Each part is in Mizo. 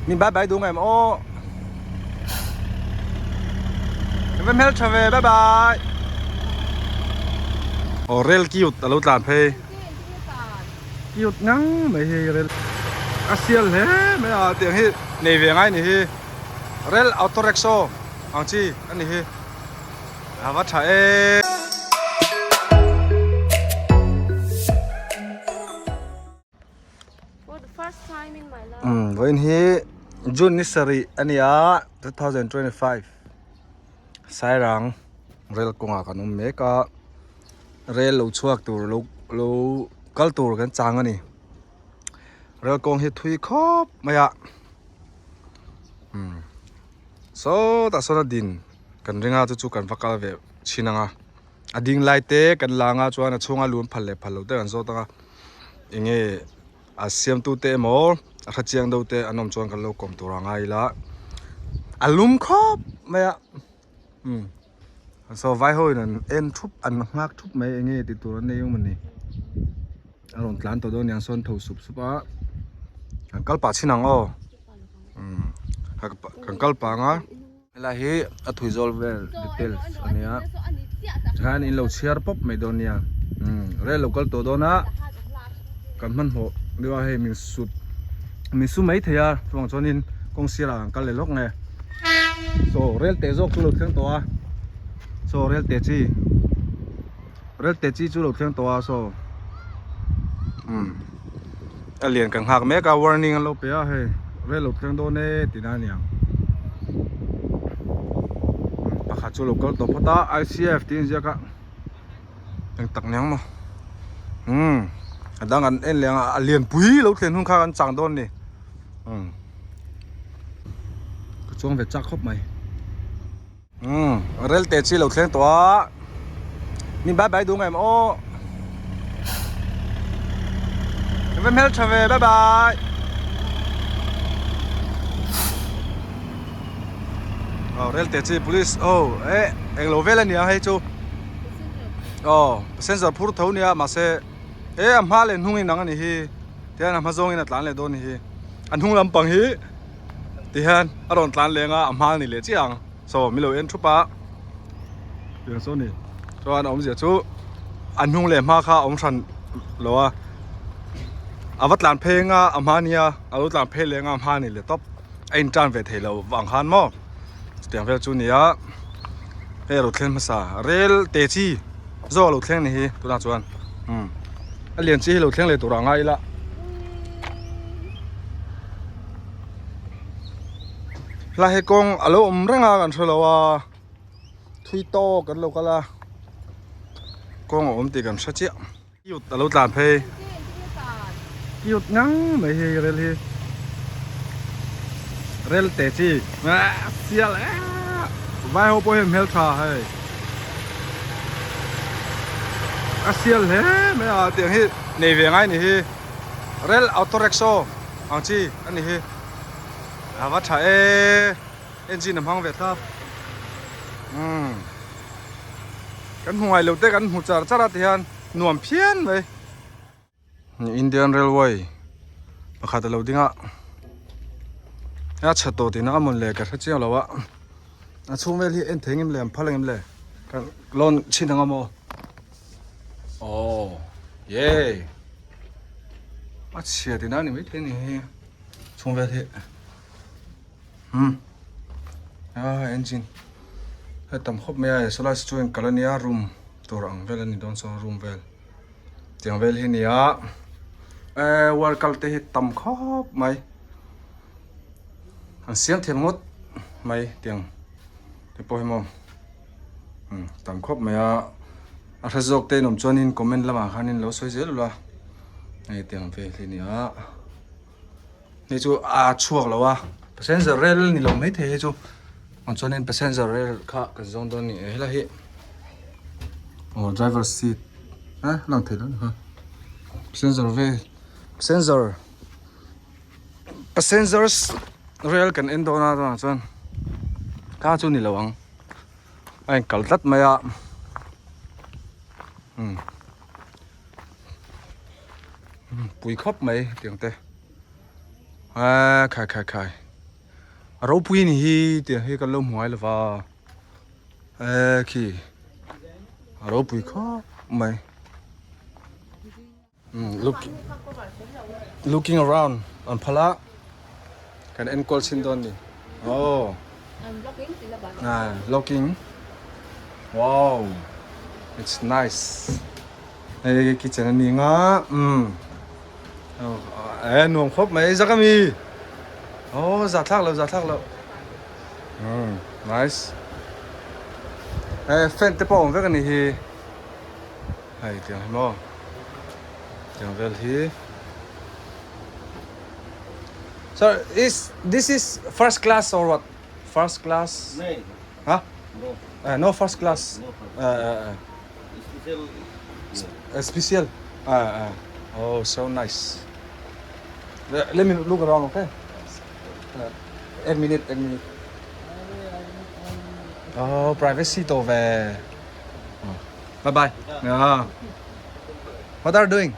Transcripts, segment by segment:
Min bye bye duh ngei maw aw. Ka va hmel tha ve bye bye. Aw rel cute alo tlan phei. Cute ngang mai hi rel. A sial hle mai a tiang hi nei ve ngai ni hi. Rel auto rickshaw ang chi ani hi. A va tha e. Vawiin hi June ni sarih a ni a 2025 Sairang rel kawngah kan awm mek a rel lo chhuak tur lo lo kal tur kan chang a ni rel kawng hi thui khawp mai a sawtah sawn a din kan ring a chu chu kan va kal ve chhin ang a a ding lai te kan la anga chuan a chhunga lun phal leh phal loh te kan zawt ang a enge a siamtu te emaw a hre chiang deuh te an awm chuan kan lo kawm tur a ngai ila a lum khawp mai a umm saw vai ho in an en thup an nghak thup mai enge tih tur an nei emaw ni a rawn tlan tawh dawn aniang sawn tho sup sup a kan kal pah chhin ang aw umm kan kal pah ang a. Helai hi a thui zawl vel details a nia tikhan in lo chhiar pawp mai dawn nia umm rel lo kal tawh dawn a kan hmanhmawh deuh a hei min sut min su mai thei a chuvang chuanin kawng sirah kan kal leh lawk nge saw rel teh zawk chu lo thleng tawh a saw rel teh chi rel teh chi chu lo thleng tawh a saw umm a lian kan nghak mek a warning an lo pe a hei rel lo thleng dawn e tih na aniang pakhat chu lo kal tawh phawt a I_C_F tih a inziak a eng tak niang maw umm a dang an en leh ang a a lianpui lo thlen hun kha kan chang dawn a ni umm ka chuang ve chak khawp mai. Umm rel te chi lo thleng tawh a min bye bye duh ngei maw aw ka va hmel tha ve bye bye aw rel te chi police ho eh englo vel ania hei chu aw passenger phur tho nia mahse eh a hma leh hnung in ang ani hi tihian a hma zawngin a tlan leh dawn a ni hi a hnung lampang hi. Tihian a rawn tlan leng a a hma a ni leh chiah ang saw min lo en thup a tiang saw ni chuan a awmzia chu a hnung leh hma kha a awm hran lo a a va tlan phei anga a hma nia a lo tlan phei leng a a hma a ni leh tawp a in tan ve thei lo vang khan maw chutiang vel chu a ni a hei a lo thleng hmasa rel te chi zawk a lo thleng a ni hi tunah chuan umm a lian chi hi lo thleng leh tur ah ngai ila. Hla he kawng a lo awm reng a kan hrelo a thui tawk kan lo kal a kawng a awm tih kan hre chiah cute a lo tlan phei cute ngang mai hi rel hi rel te chi sial vai ho pawh hian hmeltha hei a sial hle mai a tiang hi nei ve ngai ni hi. Rel auto rickshaw ang chi a ni hi a va tha e engine a hmang ve thlap umm kan hmu ngai lo te kan hmu char char a ti hian nuam phian mai Indian railway pakhat a lo ding a a chhe tawh tihna a mawn le ka hre chiang lo a a chhung vel hi en thei ngem le an phal angem le kan lawn chhin ang a maw. Aww yay a chhia tihna a ni maithei a ni hei chhung vel hi umm a engine hei tam khawp mai a sawlai chu in kal a nia room tur ang vel a ni dawn chuan room vel tiang vel hi a ni a eh wire kal te hi tam khawp mai an siam thiam ngawt mai tiang te pawh hi maw. Tam khawp mai a a hre zawk te in awm chuanin comment lamah khanin lo sawi zel ula hei tiang vel hi a ni a hei chu a chhuak lo a passenger rel ni lo maithei hei chu awm chuanin passenger rel kha kan zawng dawn a ni helai hi aw driver seat a lang thei lo kha passenger vel passenger passengers rel kan en dawn a tunah chuan kha chu ni lo ang. A in kal tlat mai a umm pui khawp mai tiang te eee khai khai khai. A ropui a ni hi tiang hi kan lo hmu ngai lo va e khi a ropui khawp mai look looking around an phal a kan enkawl chin dawn ni oh looking wow it's nice hei kitchen a ni nga umm e nuam khawp mai zak ami oh za thlak lo za thlak lo umm nice e fan te pawh a awm vek a ni hi. Hei tiang hi maw tiang vel hi Sir is this is first class or what first class ha eh no first class eh eh eh special eh eh oh so nice let me look around okay 8 minute 8 minute oh privacy to ve Bye bye. Yeah. What are you doing?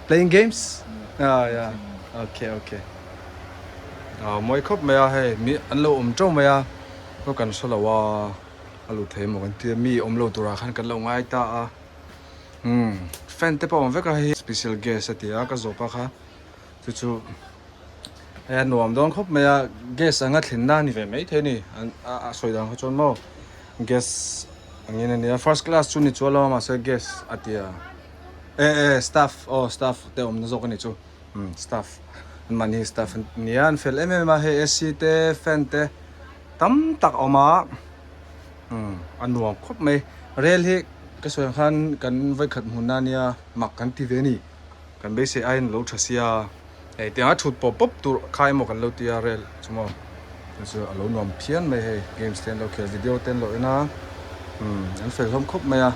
Playing games? Yeah, yeah. Okay, okay. Ah, moi khop mai a hei mi an lo awm teuh mai a ko kan hre lo a a lut thei maw kan tia mi awm lo turah khan kan lo ngai ta a umm fan te pawh a awm vek a hei special guest a ti a ka zawh pa kha chu chu hei a nuam dawn khawp mai a gas anga thlen na a ni ve maithei a ni a sawi dan kha chuan maw gas angin a nia first class chu ni chuan lo a mahse gas a tia e e staff aw staff te awmna zawk a ni chu umm staff an mahni staff an nia an fel em em a hei ac te fan te tam tak a awm a umm a nuam khawp mai rel hi ka sawi ang khan kan vawikhat hmunna ania mak kan ti ve a ni. Kan beisei aiin a lo tha sia, hei tianga thut pawp pawp tur kha emaw kan lo ti a rel chu maw chu chu a lo nuam phian mai hei games te an lo khel video te an lo en a umm an fel hlawm khawp mai a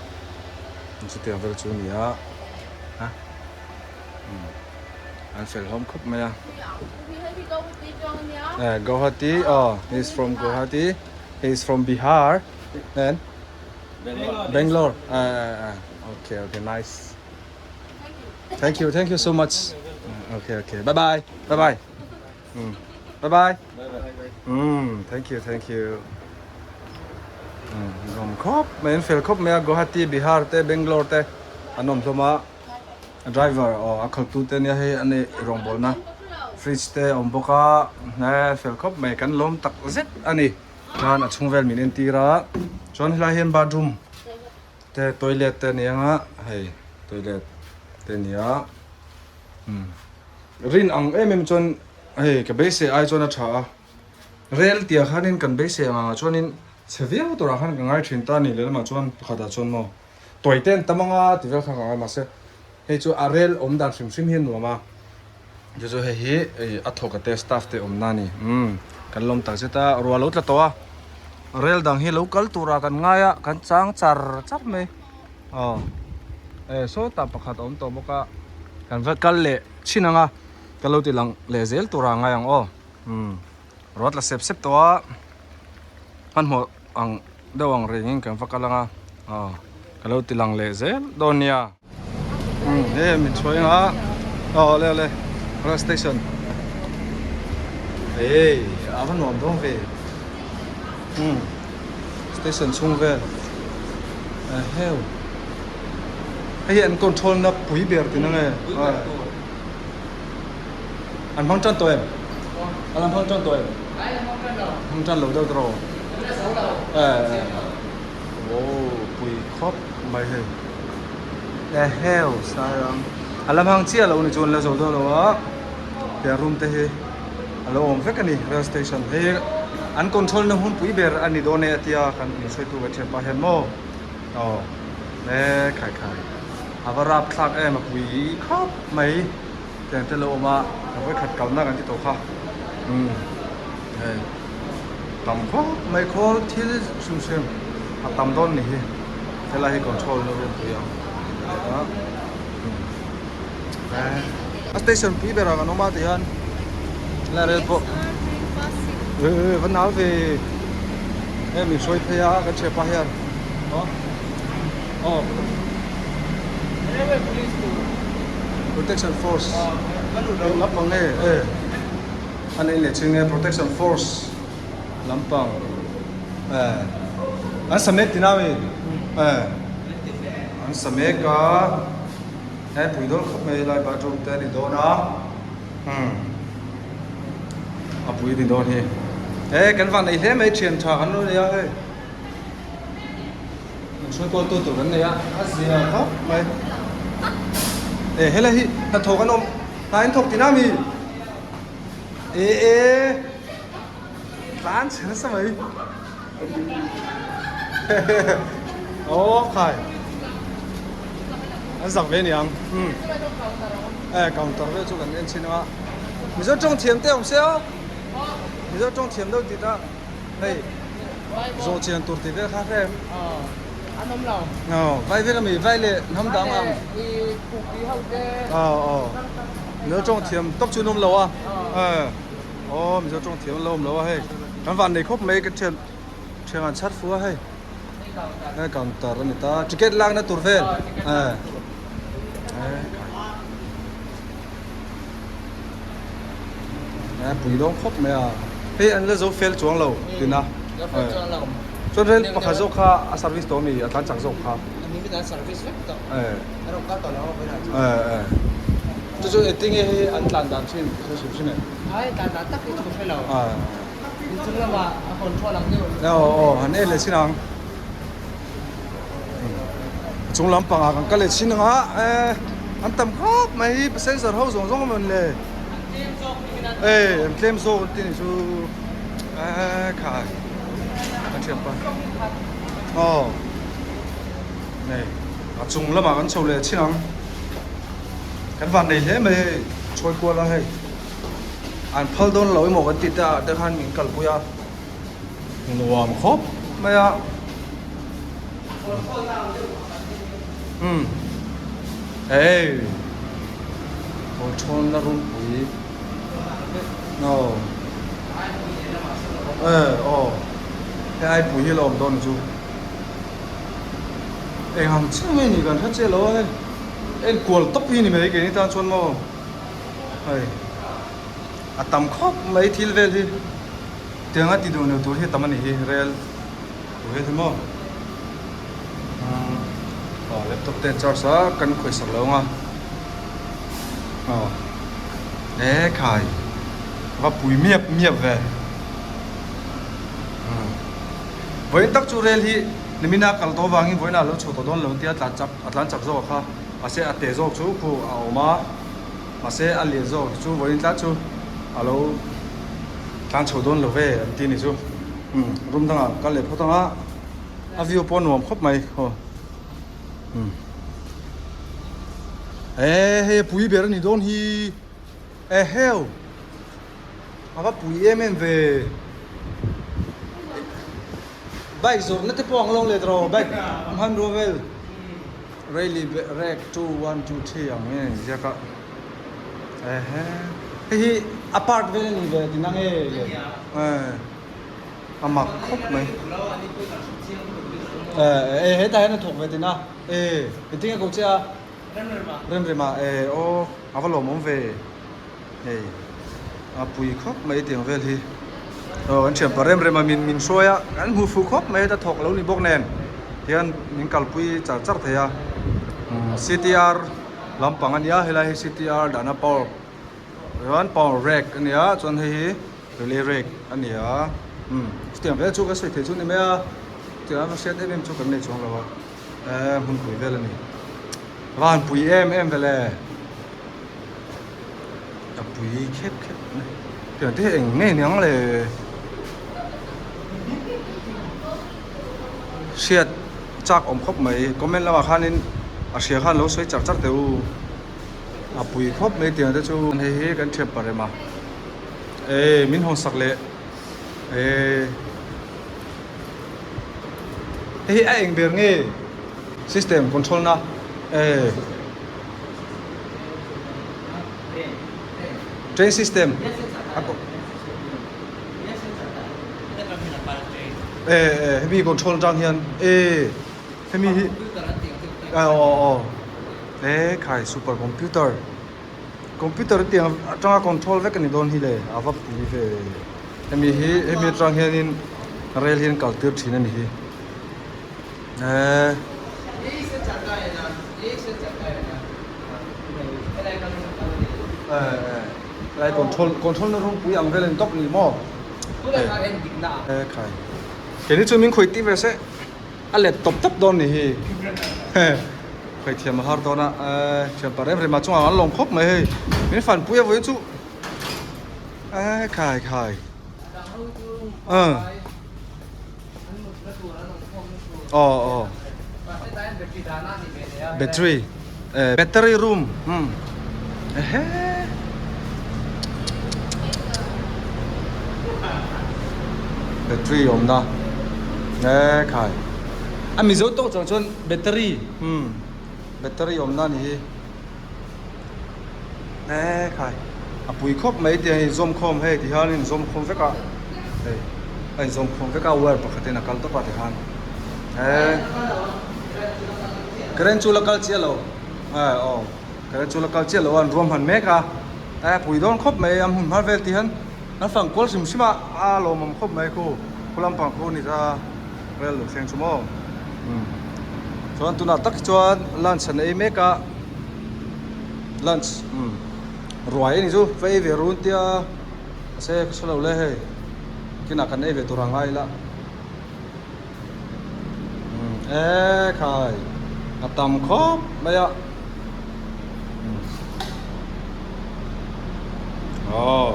chutiang vel chu a ni a a umm an fel hlawm khawp mai a eh Guwahati aw he is from Guwahati he is from Bihar and Bangalore eh eh eh okay okay nice. Thank you, thank you so much. Okay, okay. Bye bye. Bye bye. Bye bye. Thank you, thank you. Nuam khawp mai an fel khawp mai a Guwahati, Bihar te, Bangalore te an awm hlawm a. A driver aw a khaltu te nia hei an ei rawngbawlna fridge te a awm bawk a. He fel khawp mai kan lawm tak zet a ni. Chuan a chhung vel min entir a. Chuan helai hian bathroom Te toilet te ania nga hei toilet te ania umm rin ang em em chuan hei ka beisei ai chuan a tha a rel tia khanin kan beisei ang angah chuanin chhe viau turah khan ka ngai thin ta a ni lehlamah chuan pakhatah chuan maw tawi te an tam anga ti vel kha ka ngai mahse hei chu a rel awm dan hrim hrim hi a nuam a chu chu hei hi a thawk a te staff te awmna a ni umm kan lawm tak zet a ruah lo tla tawh a. Rel dang hi lo kal turah kan ngai a, kan chang char char mai. Aw e sawtah pakhat a awm tawh bawk a, kan va kal leh chhin ang a, ka lo ti lang leh zel turah a ngai ang aw. Umm ruat la sep sep tawh a, hmanhmawh ang deuh ang rengin kan va kal ang a, aw ka lo ti lang leh zel dawn nia. Umm he min chhuai ang a, aw le le rail station ei a va nuam dawn ve umm station chhung vel a heu hei hi an control na pui ber tih na nge an hmang tan tawh em an hmang tan tawh em hmang tan lo deuh tawh eh aw pui khawp mai hei. Eheu sairang a la hmang chiah lo ni chuan la zo dawn lo a tiang room te hi a lo awm vek a ni rail station hei an control na hun pui ber a ni dawn e a tia kan insawitu ka thian pah hian maw aw e khai khai a va rap thlak em a pui khawp mai tiang te lo awm a ka vawikhat kalna kan ti tawh kha umm hei tam khawp mai khawl thil hrim hrim a tam dawn ni hi. Helai hi control na room pui ang a station pui berah kan awm a ti hian helai rel pawh eh va nal ve hei min hruai phei a kan thianpa hian aw protection force eng lampang nge eh. An en leh chin nge protection force lampang eh an sa mek tina mi eh an sa mek a he pui dawn khawp mai helai bathroom te a ni dawn a umm a pui ni dawn hi he kan van nei hle mai thian tha kan lo nei a hei an hruai kual tu tur kan nei a a zia khawp mai eh helai hi hnathawk an awm hna in thawk tina mi. E e tlan chhe nasa mai aw khai an zak ve niang um e counter vel chu kan en chhin anga mizo tawng thiam te awm se aw mizo tawng thiam deuh tih ta hei zawh chian tur tih vel kha hre em an awm lo aw vai vel ami vai leh hnam dang ang aw aw Mizo tawng thiam tawp chu an awm lo a aw Mizo tawng thiam an lo awm lo a hei kan van nei khawp mai ka thian thian an chhat fu a hei hei counter a ni ta ticket lakna tur vel eh eh pui dawn khawp mai a hei an la zo fel chuang lo tina chuan rel pakhat zawk kha a service tawh a mi a tlan chak zawk kha. Eh. Eh eh. Chu chu engtin nge hei an tlan dan thin ka hre hrim hrim em? Ai tlan dan tak hi chu ka hre lo. Ah. In chung lamah a control ang deuh. Aw aw han en leh chin ang. A chung lampangah kan kal leh chin ang a eh an tam khawp mai hi passenger ho zawng zawng amawn le. An tlem zawk ni hian. Eh an tlem zawk an ti ni chu eh khai a thiam pa. Aw. Nei a chung lamah kan chho leh chin ang kan van nei hle mai hei chhawi kual a hei an phal dawn lo emaw kan ti te ah te khan min kalpui a nuam khawp mai a umm hei kawlthawn na runpui aw eh aw hei aipui hi a la awm dawn chu. Eng ang chiah nge ni kan hre chiah lo a hei enkual tawp hi ni mai keini tan chuan maw hei a tam khawp mai thil vel hi tiang a ti duh lo tur hi a tam a nih hi rel tur vel hi maw umm aw laptop te an charge a kan khawihsak lo ang a aw e khai va pui miap miap ve umm. Vawiin tak chu rel hi nimina kal tawh avangin vawiinah a lo chho tawh dawn lo tia tlan chak a tlan chak zawk a kha mahse a te zawk chu khu a awm a mahse a lian zawk chu vawiin tlat chu a lo tlan chho dawn lo ve an ti ni chu umm room dangah kal leh phawt ang a a view pawh a nuam khawp mai aw umm eh hei a pui ber a ni dawn hi eheu. A va pui em em ve. Bike zawrhna te pawh ang lo let rawh bike hmanrua vel Rally rack 2 1 2 3 ang nge an ziak a ehe hei hi a part vel a ni ve tina nge le eh a mak khawp mai eh eh hetah hian a thawk ve tina eh engtin nge ko che a Remrema eh aw a va lawmawm ve. Hei a pui khawp mai tiang vel hi aw an thianpa rem rem a min min hruai a kan hmu fuh khawp mai heta thawk lo ni bawk nen hian min kalpui char char thei a C T R lampang a nia helai hi C T R dahna power chuan power rack a nia chuan hei hi relay rack a ni a umm chutiang vel chu ka sawi thei chu a ni mai a chutiang a hriat em em chu kan nei chuang lo a eh hmunpui vel a ni vanpui em em vel e. A pui khep khep mai tiang te hi eng nge niang le hriat chak awm khawp mai comment lamah khanin a hria khan lo sawi char char teh u a pui khawp mai tiang te chu hei hi kan thiam pa rem a eh min hawn sak leh eh hei hi a eng ber nge system control na eh. Train system eh eh hemi control atang hian eh hemi hi aw aw aw eh khai super computer. Computer tiang atanga control vek a ni dawn hi le a va pui ve hemi hi hemi atang hianin rail hi an kal tir thin a ni hi eee. Helai control control na rawng pui ang vel an tawp ni maw e khai keini chu min khawih tih ve se a let tawp tawp dawn ni hi khawih thiam a har dawn a thiam pah rem rem a chungah an lawm khawp mai hei min fan pui a vawi chu e khai khai aw aw battery eh battery room umm ehe battery awmna e khai a mizo tawk chuan chuan battery umm battery awmna a ni hi e khai a pui khawp mai tiang in zawm khawm hei ti hian in zawm khawm vek a hei a in zawm khawm vek a wire pakhat in a kal tawp a ti khan e current chu la kal chiah lo e aw current chu la kal chiah lo a an ruam hman mek a e a pui dawn khawp mai a hmun hma vel ti hian an fang kual hrim hrim a a lawmawm khawp mai khu khu lampang khu ni ta rel lo thleng chu maw umm chuan tunah tak chuan lunch an ei mek a lunch umm ruai a ni chu va ei ve run tia mahse ka hre lo le hei kinah kan ei ve tur a ngai ila umm e khai a tam khawp mai a aw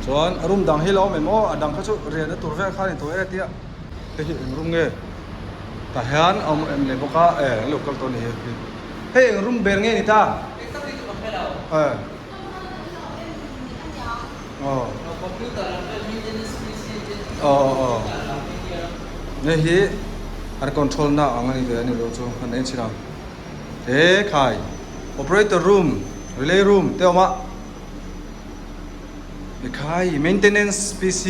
chuan room dang hi la awm em aw a dang kha chu riahna tur vel kha a ni tawh e tia hei hi eng room nge tah hian a awm em leh bawk a e an lo kal tawh a ni hi hei eng room ber nge ni ta e aw aw aw hei hi an control na ang a ni ve a ni lo chu an en chhin ang. He khai operator room relay room te awm a he khai maintenance P_C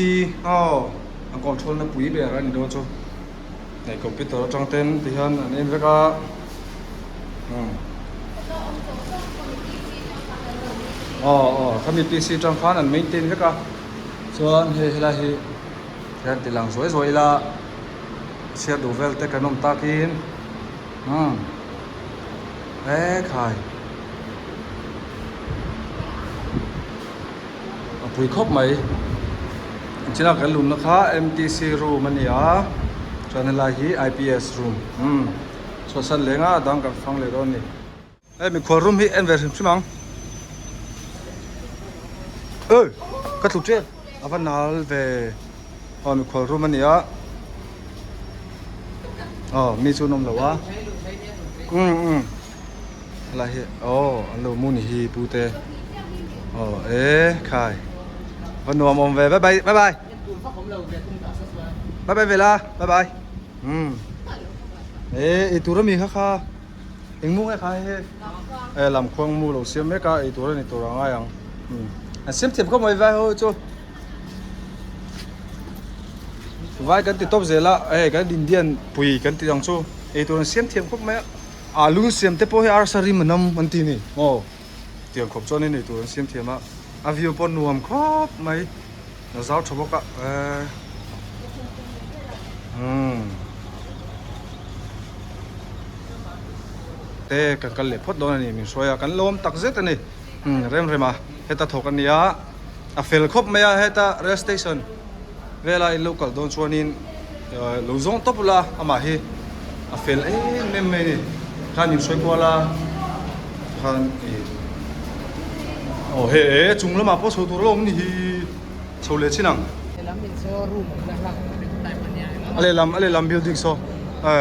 aw an control na pui ber a ni dawn chu hei computer atang ten ti hian an en vek a umm aw aw khami P_C atang khan an maintain vek a chuan hei helai hi hian ti lang zuai zuai ila chhiar duh vel te kan awm takin. Umm e khai a pui khawp mai china kan lumna kha M_T_C room a ni a chuan helai hi I_P_S room umm chhuahsan leng a dang kan fang leh dawn a ni hei mikhual room hi en ve hrim hrim ang oi ka tlu tep a va nal ve. Aw mikhual room a ni a aw mi chu an awm lo a umm umm helai hi aw an lo mu ni hi pu te aw e khai va nuam awm ve bye bye bye bye bye bye vela bye bye umm e ei tur ami kha kha eng mu nge kha hei hei e lam khuang mu lo siam mek a ei tur a ni tur a ngai ang umm an siam thiam khawp mai vai ho chu. Vai kan ti tawp zel a hei kan Indian pui kan tih ang chu eitur an siam thiam khawp mai a alu an siam te pawh hi arsa rim an awm an ti a ni aw tiang khawp chuan in eitur an siam thiam a a view pawh nuam khawp mai a zau tha bawk a eee umm te kan kal leh phawt dawn a ni min hruai a kan lawm tak zet a ni umm rem rem a heta thawk a nia. A fel khawp mai a heta rail station vela in lo kal dawn chuanin lo zawng tawp ula amah hi a fel em em mai a ni khan in hruai kual a khan ih aw hei e chung lamah pawh chho tur a lo awm ni hi chho leh chin ang a lehlam a lehlam building saw e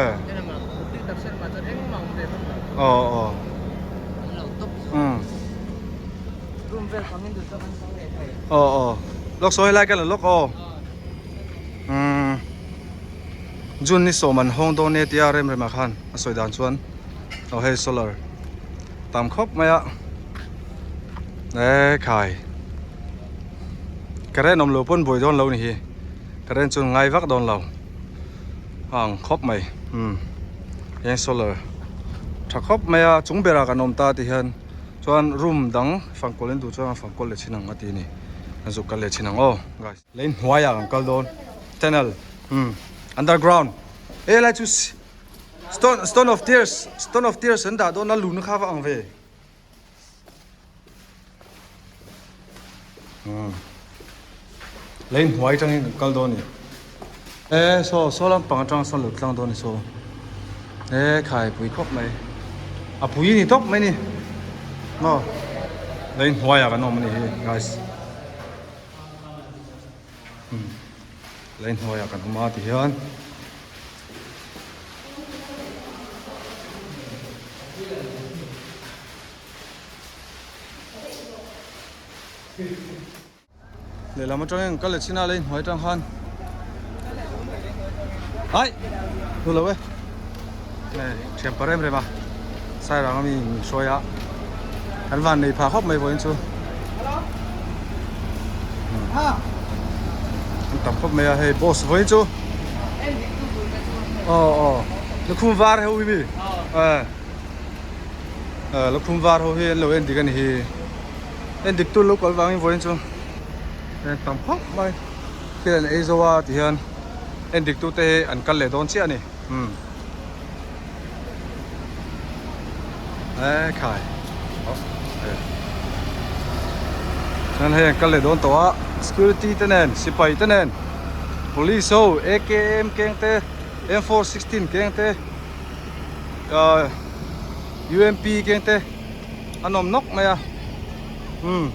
aw aw umm. Aw aw lawk saw helai ka la lawk aw umm June ni sawm an hawng dawn e tia rem rem ah khan a sawi dan chuan aw hei solar tam khawp mai a e khai current awm lo pawn buai dawn lo ni hi current chu ngai vak dawn lo ang khawp mai umm heng solar tha khawp mai a chung berah kan awm ta ti hian. Chuan room dang fangkawl in duh chuan fangkawl leh chin ang a ti a ni. Kan zuk kal leh chin ang aw guys. Lei hnuaiah kan kal dawn tunnel umm underground he lai chu stone stone of tears stone of tears an dah dawn a lun kha va ang ve umm lei hnuai atangin kan kal dawn a ni e saw saw lampang atang sawn lo tlang dawn a ni saw e khai pui khawp mai a pui ni tawp mai ni maw lei hnuaiah kan awm a ni hi guys. Lei hnuaiah kan awm a ti hian lehlam atangin kal leh chin a lei hnuai atang khan ai hmu lo e thian pa rem rem a Sairang ami min hruai a kan van nei phah khawp mai vawiin chu an tam khawp mai a hei boss vawiin chu aw aw lukhum var ho hi mi eh lukhum var ho hi an lo en dik a ni hi en dik tu lo kal vangin vawiin chu an tam khawp mai thil an ei zo a ti hian en dik tu te hi an kal leh dawn chiah a ni umm. E khai chuan hei an kal leh dawn tawh a security te nen sipai te nen police ho A_K_M keng te M416 keng te ahh U_M_P keng te an awm nawk mai a umm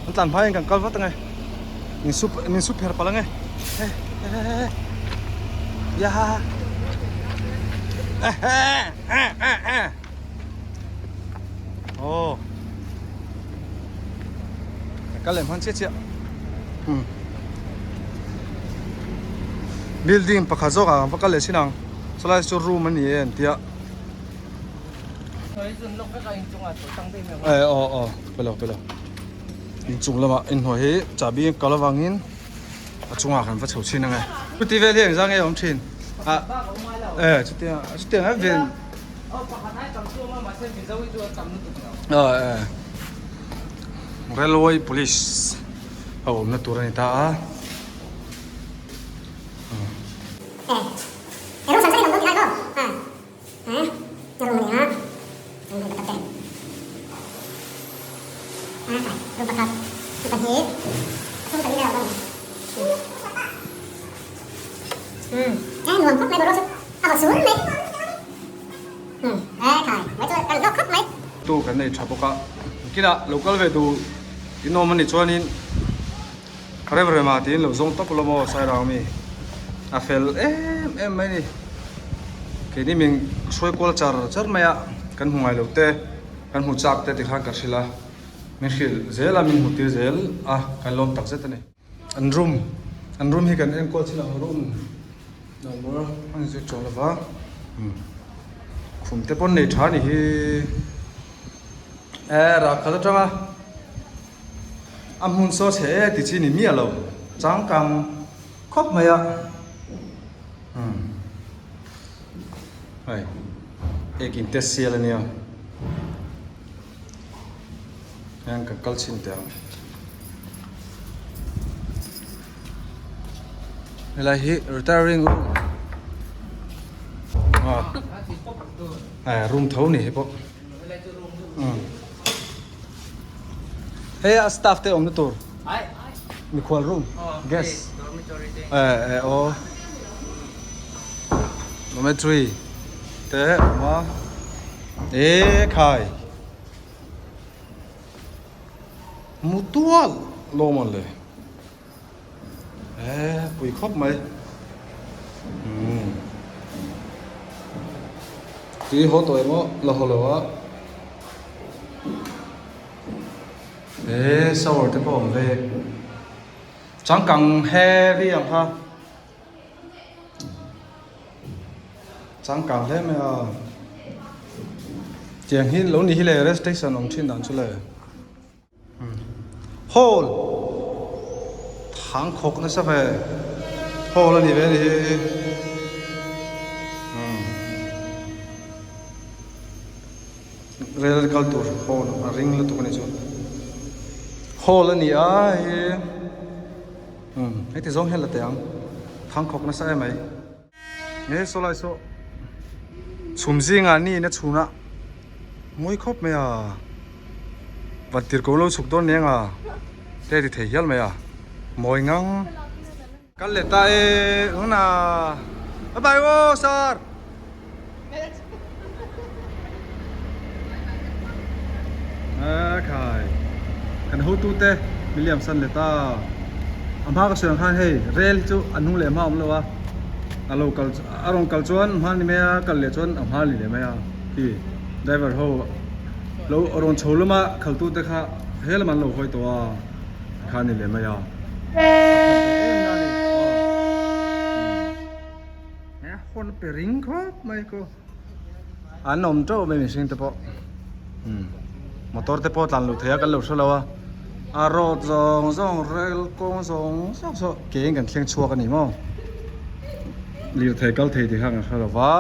an tlan hma hian kan kal vat ange min su min su pher palh ange ya aw kan kal leh hman chiah chiah umm building pakhat zawk ah kan va kal leh chin ang chulai chu room a ni e an tia. Eh aw aw pelo pelo inchung lamah inhnuai hi chahbi a kal avangin a chungah kan va chho chhin ange chuti vel hi engzah nge a awm thin a eh chutia chutiang em vel aw eh railway police a awmna tur a ni ta a. Tu kan nei tha bawk a kinah lo kal ve duh in awm a nih chuanin rem rem ah tiin lo zawng tawp lo maw sairang mi a fel em em mai a ni keini min hruai kual char char mai a kan hmu ngai lo te kan hmu chak te tikhan ka hrilh a min hrilh zel a min hmu tir zel a kan lawm tak zet a ni an room an room hi kan enkawl chin ang room number a ni zir tawh lova khum te pawn nei tha a ni hi eh rak khat atanga. A hmun saw chhe e ti chi ni miah lo changkang khawp mai a umm hei ek in test sial ania hian ka kal chhin teh ang helai hi retiring room ah eh room tho ni hi pawh umm. Hei a staff te awmna tur mikhual room guest eh eh aw dormitory te awm a eh khai mutual lawm ang le eh pui khawp mai umm tui haw tawh emaw la haw lo a. He shower te pawh a awm ve changkang heavy ang kha changkang hle mai a tiang hi lo ni hi le rest station awm thin dan chu le hall thang khawk nasa ve hall a ni ve a ni hi umm. Rel kal tur horn a ring lutuk a ni chu. Hall a ni a hei umm heti zawng hian la teh ang thangkhawk nasa em mai. Nge saw lai saw chhum zingah ni in a chhun a mawi khawp mai a van tir ko lo chhuk dawn nia nga te ti thei hial mai a mawi ngang. Kal leh ta e huna bye bye aw sir. A khai kan hotu te William san leh ta a hma ka sawi ang khan hei rel hi chu a hnung leh hma a awm lo a a lo kal a rawn kal chuan hma ni mai a kal leh chuan a hma ni leh mai a khi driver ho lo rawn chho lama khal tu te kha he lamah an lo hawi tawh a kha ni leh mai a a khat leh em na a ni aw. He hawn pe ring khawp mai ko an awm teuh mai mihring te pawh umm motor te pawh tlan luh theih a kan lo hre lo a a road zawng zawng rail kawng zawng zawng saw ke in kan thleng chhuak a ni maw lirthei kal thei tih kha kan hre lo va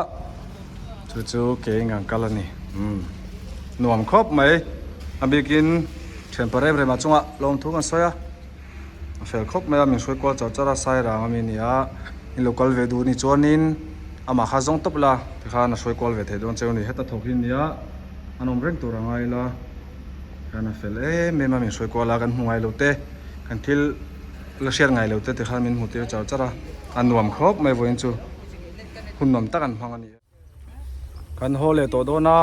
chu chu ke in kan kal a ni umm nuam khawp mai a bikin thianpa rem rem ah chungah lawmthu kan sawi a. A fel khawp mai a min hruai kual char char a sairang ami a ni a in lo kal ve duh ni chuanin amah kha zawng tawp ila tikhan a hruai kual ve thei dawn cheu a ni heta thawk hi a ni a an awm reng tur a ngai ila tikhan a fel em em a min hruai kual a kan hmu ngai lo te kan thil la hriat ngai lo te tikhan min hmu tir char char a a nuam khawp mai vawiin chu hun nuam tak an hmang a ni. Kan haw leh tawh dawn a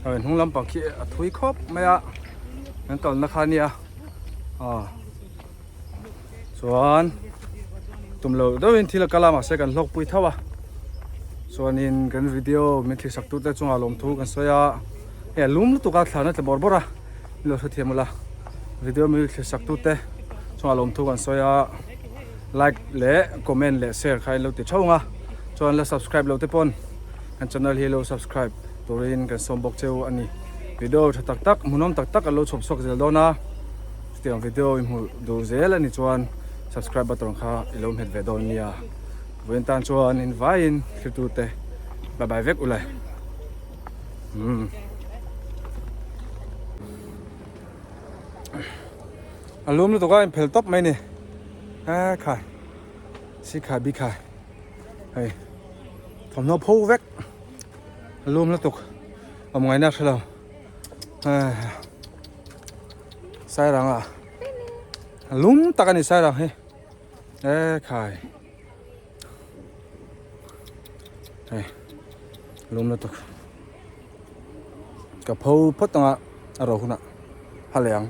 hei hnung lampang khi a thui khawp mai a kan kalna kha ania ah chuan tum loh deuhin thil a kal a mahse kan hlawk pui tho a chuanin kan video min thlir sak tute chungah lawmthu kan sawi a hei a lum lutuk a thlan a tla bawrh bawrh a min lo hrethiam ula video min thlir sak tute chungah lawmthu kan sawi a. Like leh comment leh share kha in lo ti theuh ang a, chuan la subscribe lo te pawn kan channel hi lo subscribe turin kan sawm bawk cheu a ni. Video tha tak tak hmuhnawm tak tak an lo chhawp chhuak zel dawn a, chutiang video i hmuh duh zel a ni chuan subscribe button kha i lo hmet ve dawn nia. Vawiin tan chuan in vaiin thlir te bye bye vek ule. Umm. A lum lutuk a inphel tawp mai ni a khai si khai bi khai hei thawmhnaw pho vek a lum lutuk awm ngaihna a hre lo sairang ah a lum tak a ni sairang hi e khai hei lum lutuk ka pho phawt anga a ro hunah a leh ang.